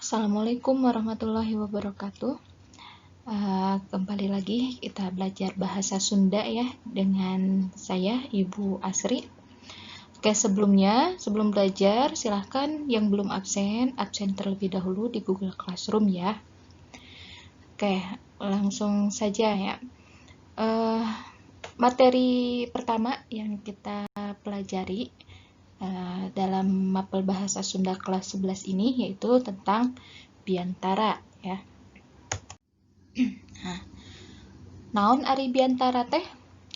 Assalamualaikum warahmatullahi wabarakatuh. Kembali lagi kita belajar bahasa Sunda ya dengan saya Ibu Asri. Oke, sebelumnya sebelum belajar silahkan yang belum absen, absen terlebih dahulu di Google Classroom ya. Oke, langsung saja ya. Uh, Materi pertama yang kita pelajari dalam mapel bahasa Sunda kelas 11 ini yaitu tentang biantara ya. Nah, naon ari biantara teh?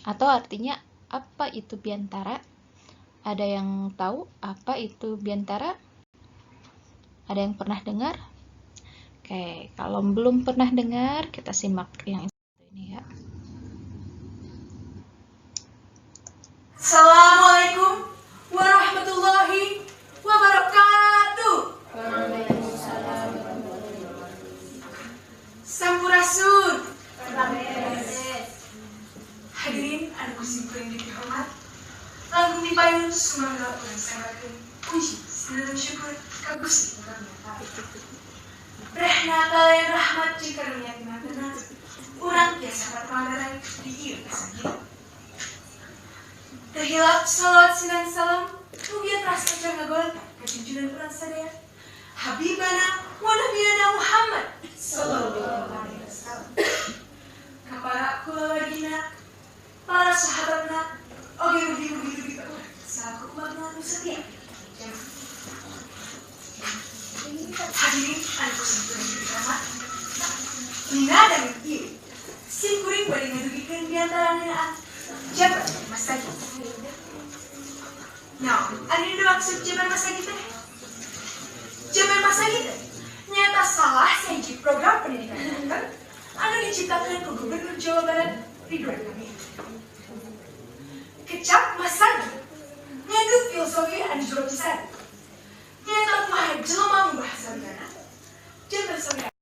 Atau artinya apa itu biantara? Ada yang tahu apa itu biantara? Ada yang pernah dengar? Oke, kalau belum pernah dengar, kita simak yang ini ya. Assalamualaikum warahmatullahi wabarakatuh. Sampurasun. Hadirin anu ku simkuring dipihormat, langkung dipayun sumangga urang sebarkeun puji sareng syukur ka Gusti Nu Kagungan. Brehna kalayan rahmat jeung karunia ti mantena, urang tiasa patamaran di ieu kasanggian. Teu hilap salawat sinan salam mugia teras kacar ngagolta ka junjungan urang sadaya Habibana wa Nabiyana Muhammad sallallahu alaihi wasallam, ka para kulawargina, para sahabatna, oge mugi-mugi dugi ka urang salaku umatna nu setia. Hadirin anu ku simkuring dipihormat, dina danget ieu simkuring bade ngadugikeun biantara ngeunaan Jabar Masagi. Naon anu dimaksud Jabar Masagi teh? Jabar Masagi teh nyaeta salah sahiji program pendidikan karakter anu diciptakeun ku Gubernur Jawa Barat Ridwan Kamil. Kecap Masagi ngandung filosofi anu jero pisan. Nyaeta kumaha jelema ngubah salirana janten salira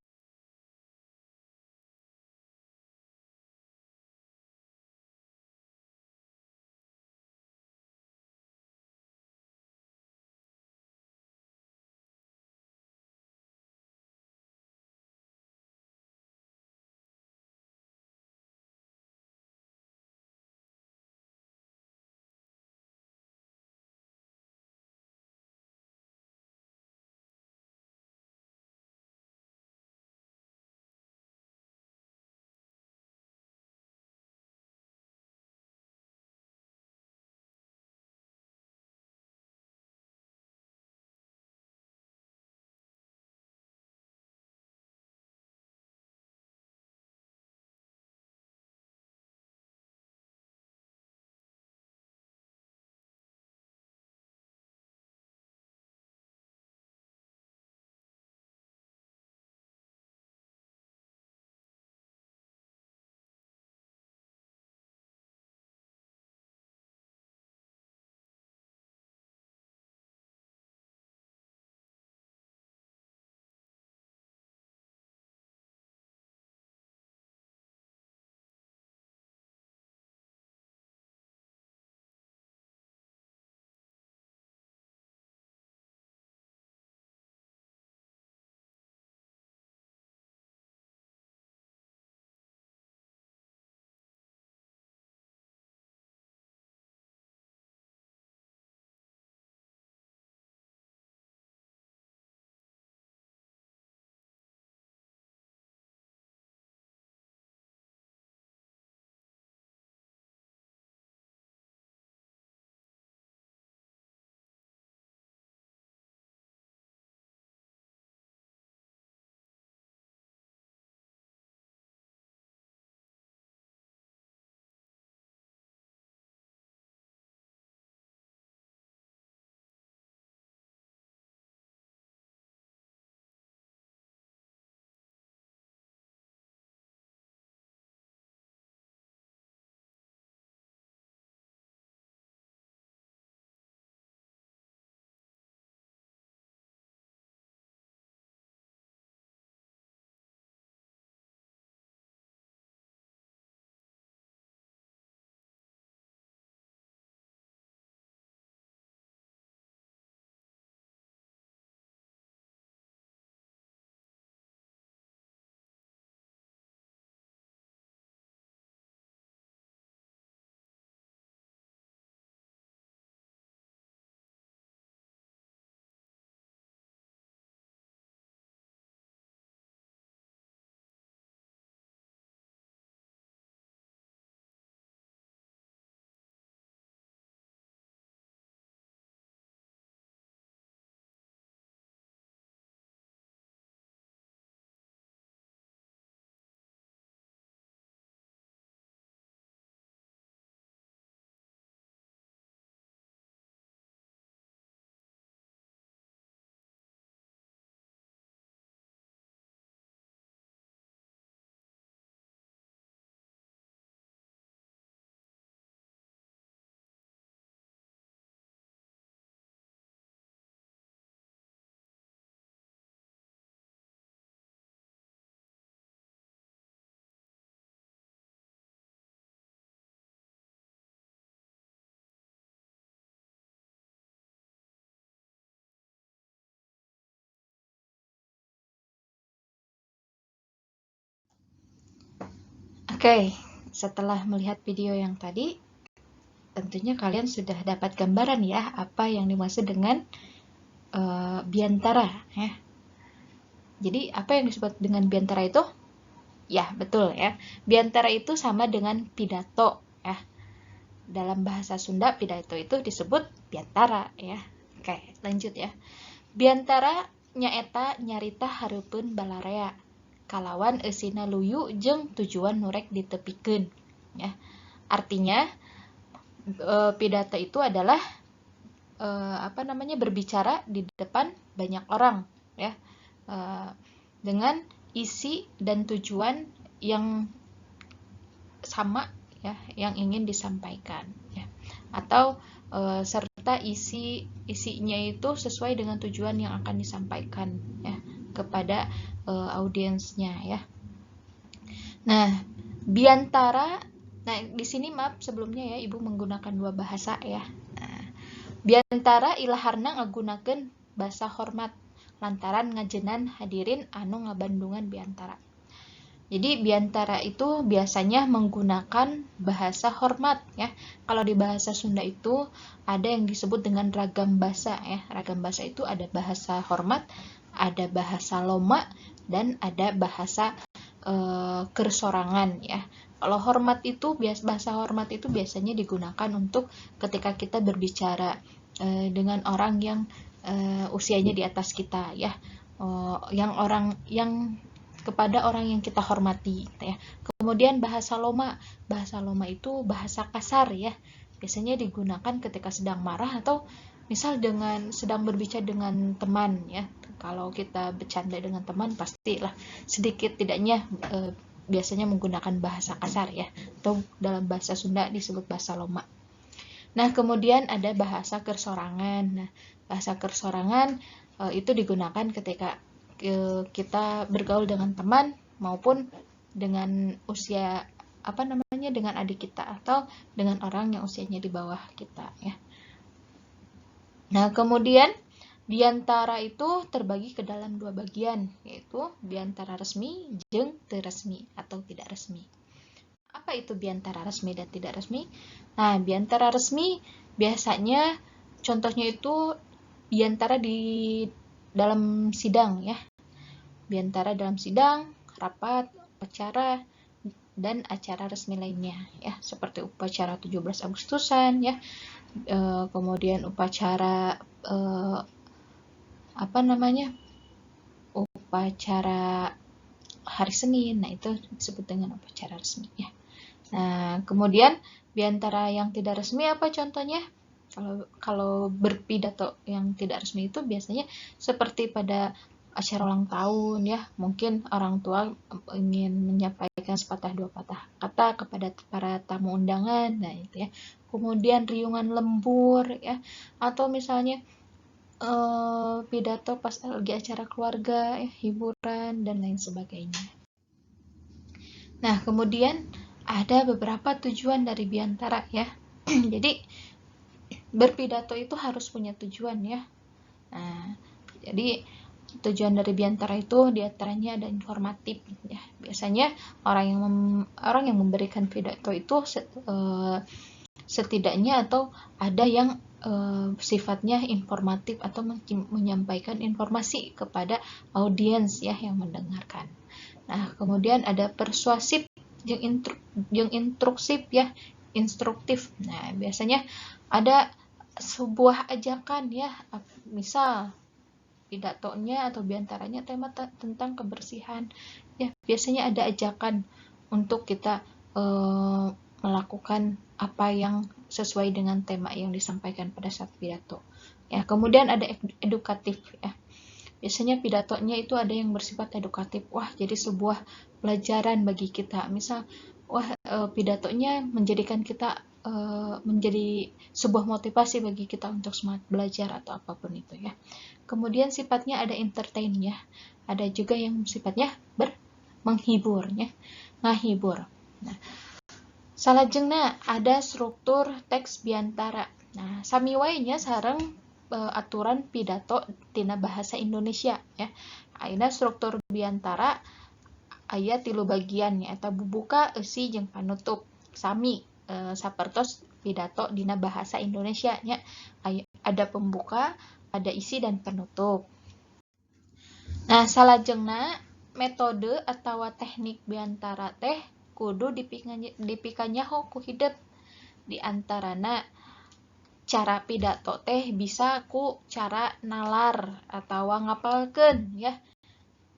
Oke, setelah melihat video yang tadi, tentunya kalian sudah dapat gambaran ya apa yang dimaksud dengan biantara ya. Jadi apa yang disebut dengan biantara itu? Ya, betul ya. Biantara itu sama dengan pidato ya. Dalam bahasa Sunda pidato itu disebut biantara ya. Oke, lanjut ya. Biantara nyaeta nyarita hareupeun balarea kalawan eusina luyu jeung tujuan nu rek ditepikeun ya. Artinya pidato itu adalah apa namanya, berbicara di depan banyak orang ya, dengan isi dan tujuan yang sama ya yang ingin disampaikan ya, atau serta isinya itu sesuai dengan tujuan yang akan disampaikan ya kepada audiensnya ya. Nah, biantara, nah di sini maaf sebelumnya ya, Ibu menggunakan dua bahasa ya. Nah, biantara ilaharna ngagunakeun bahasa hormat lantaran ngajenan hadirin anu ngabandungan biantara. Jadi biantara itu biasanya menggunakan bahasa hormat ya. Kalau di bahasa Sunda itu ada yang disebut dengan ragam bahasa ya. Ragam bahasa itu ada bahasa hormat, ada bahasa loma, dan ada bahasa kersorangan ya. Kalau hormat itu, bahasa hormat itu biasanya digunakan untuk ketika kita berbicara dengan orang yang usianya di atas kita ya. Yang orang yang kepada orang yang kita hormati gitu ya. Kemudian bahasa loma itu bahasa kasar ya. Biasanya digunakan ketika sedang marah atau misal dengan sedang berbicara dengan teman ya. Kalau kita bercanda dengan teman pastilah sedikit tidaknya biasanya menggunakan bahasa kasar ya, atau dalam bahasa Sunda disebut bahasa loma. Nah, kemudian ada bahasa kersorangan. Nah, bahasa kersorangan itu digunakan ketika kita bergaul dengan teman maupun dengan usia apa namanya, dengan adik kita atau dengan orang yang usianya di bawah kita ya. Nah, kemudian biantara itu terbagi ke dalam dua bagian, yaitu biantara resmi jeung teu resmi atau tidak resmi. Apa itu biantara resmi dan tidak resmi? Nah, biantara resmi biasanya contohnya itu biantara di dalam sidang ya. Biantara dalam sidang, rapat, upacara, dan acara resmi lainnya ya, seperti upacara 17 Agustusan ya. Kemudian upacara apa namanya? Upacara hari Senin. Nah, itu disebut dengan upacara resmi ya. Nah, kemudian biantara yang tidak resmi apa contohnya? Kalau kalau berpidato yang tidak resmi itu biasanya seperti pada acara ulang tahun ya, mungkin orang tua ingin menyampaikan sepatah dua patah kata kepada para tamu undangan, nah itu ya. Kemudian riungan lembur ya, atau misalnya pidato pas lagi acara keluarga, ya, hiburan dan lain sebagainya. Nah, kemudian ada beberapa tujuan dari biantara ya. Jadi berpidato itu harus punya tujuan ya. Nah, jadi tujuan dari biantara itu diantaranya ada informatif ya. Biasanya orang yang memberikan pidato itu setidaknya atau ada yang sifatnya informatif atau menyampaikan informasi kepada audiens ya yang mendengarkan. Nah, kemudian ada persuasif yang instruksif ya, instruktif. Nah, biasanya ada sebuah ajakan ya, misal pidatonya atau biantaranya tema tentang kebersihan ya, biasanya ada ajakan untuk kita melakukan apa yang sesuai dengan tema yang disampaikan pada saat pidato ya. Kemudian ada edukatif ya, biasanya pidatonya itu ada yang bersifat edukatif, wah jadi sebuah pelajaran bagi kita, misal wah pidatonya menjadikan kita menjadi sebuah motivasi bagi kita untuk semangat belajar atau apapun itu ya. Kemudian sifatnya ada entertain ya, ada juga yang sifatnya menghibur ya, ngahibur. Nah, salajengna ada struktur teks biantara. Nah, sami wae nya sareng aturan pidato tina bahasa Indonesia ya. Ayeuna struktur biantara aya 3 bagian nyaeta bubuka, eusi jeung panutup. Sami sapertos pidato dina bahasa Indonesia nya, ada pembuka, ada isi dan penutup. Nah, salajengna metode atawa teknik biantara teh kudu dipikanyaho ku hidep. Di antarana cara pidato teh bisa ku cara nalar atawa ngapalkeun ya.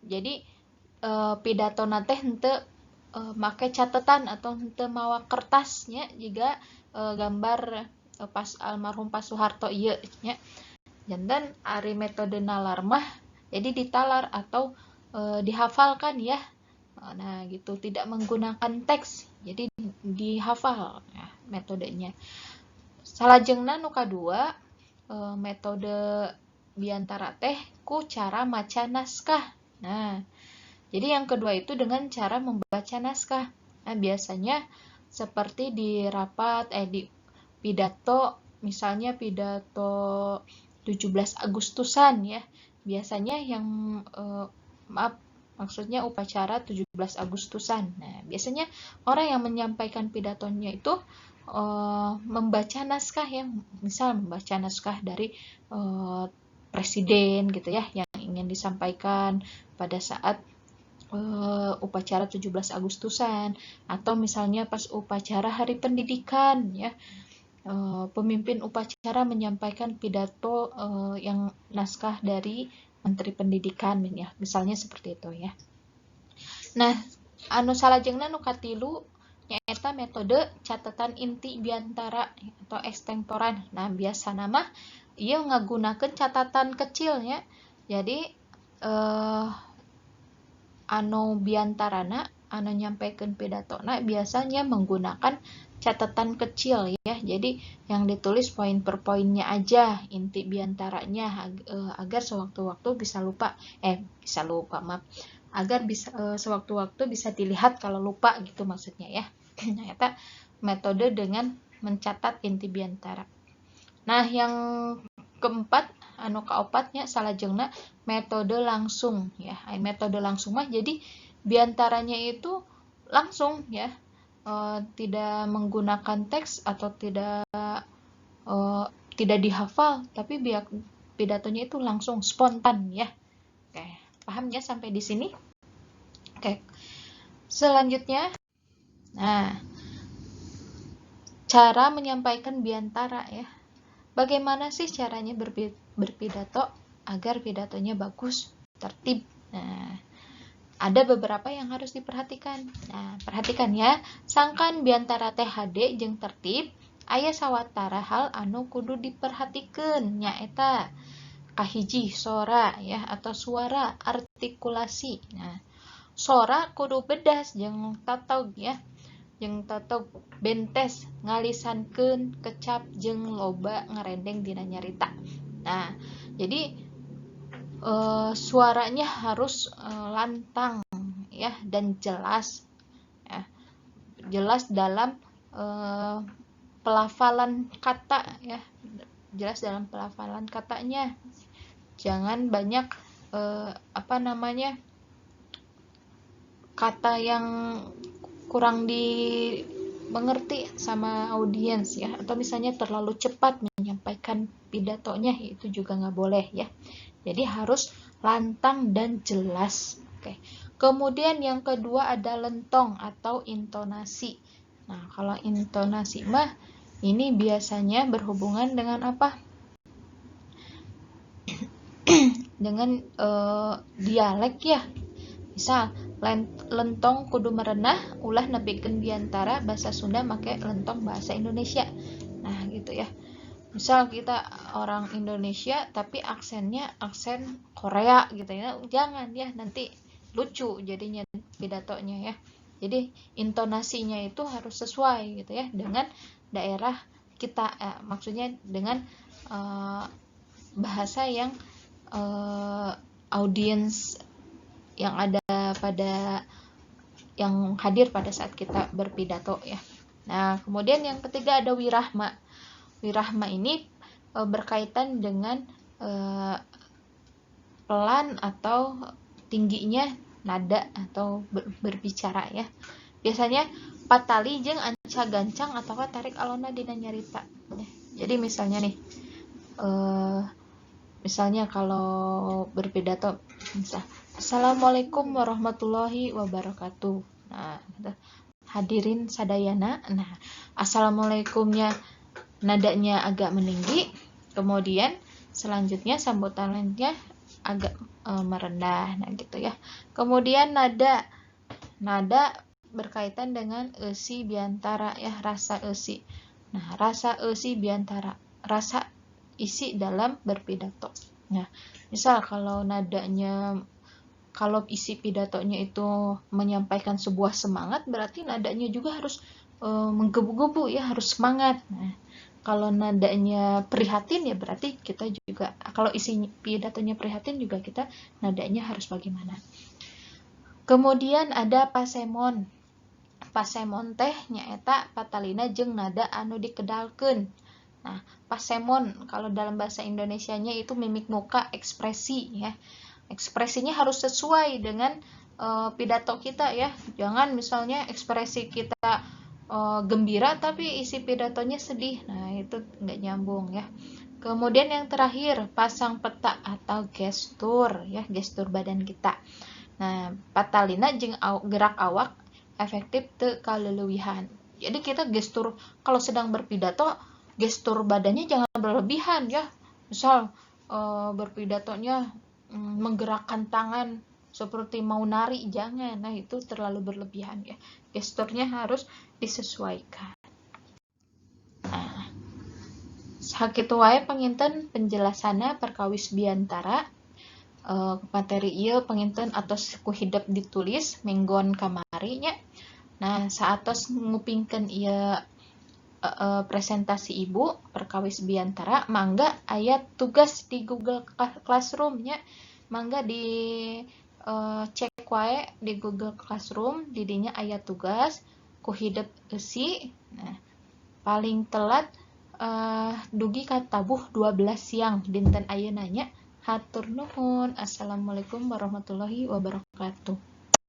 Jadi pidatona teh henteu make catatan atau henteu mawa kertas nya, jiga gambar pas almarhum Pak Soeharto ieu nya. Janten ari metode nalar mah jadi ditalar atau dihafalkan ya. Nah gitu, tidak menggunakan teks, jadi dihafal ya, metodenya. Salajengna nu kadua, metode biantara teh ku cara maca naskah. Nah, jadi yang kedua itu dengan cara membaca naskah. Nah, biasanya seperti di rapat, di pidato, misalnya pidato 17 Agustusan ya. Biasanya yang maaf, maksudnya upacara 17 Agustusan. Nah, biasanya orang yang menyampaikan pidatonya itu membaca naskah ya, misal membaca naskah dari presiden gitu ya, yang ingin disampaikan pada saat upacara 17 Agustusan, atau misalnya pas upacara Hari Pendidikan ya, pemimpin upacara menyampaikan pidato yang naskah dari Menteri Pendidikan ya, misalnya seperti itu ya. Nah, anu salajengna nu katilu nyaeta metode catatan inti biantara atau ekstemporan. Nah, biasana mah ieu ngagunakeun catatan kecil ya. Jadi anu biantarana anu nyampaikan pidatona biasanya menggunakan catatan kecil ya. Jadi yang ditulis poin per poinnya aja, inti biantaranya, agar sewaktu-waktu bisa lupa, bisa lupa, maaf, agar bisa sewaktu-waktu bisa dilihat kalau lupa gitu maksudnya ya. Nah, eta metode dengan mencatat inti biantara. Nah, yang keempat, anu kaopatnya salajengna metode langsung ya. Metode langsung mah jadi biantaranya itu langsung ya, tidak menggunakan teks atau tidak dihafal, tapi pidatonya itu langsung spontan ya. Oke, paham ya sampai di sini? Oke, selanjutnya, nah, cara menyampaikan biantara ya. Bagaimana sih caranya berpidato agar pidatonya bagus, tertib? Nah, ada beberapa yang harus diperhatikan. Nah, perhatikan ya, sangkan biantara teh hade jeung tertib, aya sawatara hal anu kudu diperhatikeun, nyaeta kahiji sora ya atau suara artikulasi. Nah, sora kudu bedas jeung tatog ya, jeung tatog bentes ngalisankeun kecap jeung loba ngarendeng dina nyarita. Nah, jadi suaranya harus lantang ya dan jelas ya. Jelas dalam pelafalan kata ya. Jelas dalam pelafalan katanya. Jangan banyak apa namanya, kata yang kurang dimengerti sama audiens ya, atau misalnya terlalu cepat menyampaikan pidatonya, itu juga nggak boleh ya. Jadi harus lantang dan jelas. Oke. Kemudian yang kedua ada lentong atau intonasi. Nah, kalau intonasi mah ini biasanya berhubungan dengan apa? Dengan dialek ya. Misal lentong kudu merenah ulah nepikeun biantara bahasa Sunda make lentong bahasa Indonesia. Nah, gitu ya. Misal kita orang Indonesia tapi aksennya aksen Korea gitu ya. Jangan ya, nanti lucu jadinya pidatonya ya. Jadi intonasinya itu harus sesuai gitu ya dengan daerah kita, maksudnya dengan bahasa yang audiens yang ada pada yang hadir pada saat kita berpidato ya. Nah, kemudian yang ketiga ada wirahma. Wirahma ini berkaitan dengan pelan atau tingginya Nada atau berbicara ya. Biasanya patali jeung anca gancang atau tarik alona dina nyarita ya. Jadi misalnya nih, misalnya kalau berpidato, misal Assalamualaikum warahmatullahi wabarakatuh. Nah, gitu. Hadirin sadayana. Nah, assalamualaikumnya nadanya agak meninggi, kemudian selanjutnya sambutannya agak merendah, nah gitu ya. Kemudian nada nada berkaitan dengan eusi biantara ya, rasa eusi. Nah, rasa eusi biantara, rasa isi dalam berpidato. Nah, misal kalau nadanya, kalau isi pidatonya itu menyampaikan sebuah semangat, berarti nadanya juga harus menggebu-gebu ya, harus semangat. Nah, kalau nadanya prihatin ya berarti kita juga, kalau isi pidatonya prihatin juga kita nadanya harus bagaimana. Kemudian ada pasemon. Pasemon teh nyaeta patalina jeung nada anu dikedalkeun. Nah, pasemon kalau dalam bahasa Indonesianya itu mimik muka, ekspresi ya. Ekspresinya harus sesuai dengan pidato kita ya. Jangan misalnya ekspresi kita gembira tapi isi pidatonya sedih. Nah, itu nggak nyambung ya. Kemudian yang terakhir, pasang peta atau gestur ya, gestur badan kita. Nah, patalina jeung gerak awak efektif teu kaleuwihan. Jadi kita gestur kalau sedang berpidato, gestur badannya jangan berlebihan ya. Misal berpidatonya menggerakkan tangan seperti mau nari, jangan. Nah, itu terlalu berlebihan ya. Gesturnya harus disesuaikan. Nah, sakitu wae panginten penjelasanna perkawis biantara. Materi ieu panginten atos ku hidep ditulis minggon kamari nya. Nah, saatos ngupingkeun ieu presentasi ibu perkawis biantara, mangga aya tugas di Google Classroom nya. Mangga di cek wae di Google Classroom, di dinya aya tugas ku hidep eusi. Nah, paling telat dugi ka tabuh 12 siang dinten ayeuna nya. Hatur nuhun. Assalamualaikum warahmatullahi wabarakatuh.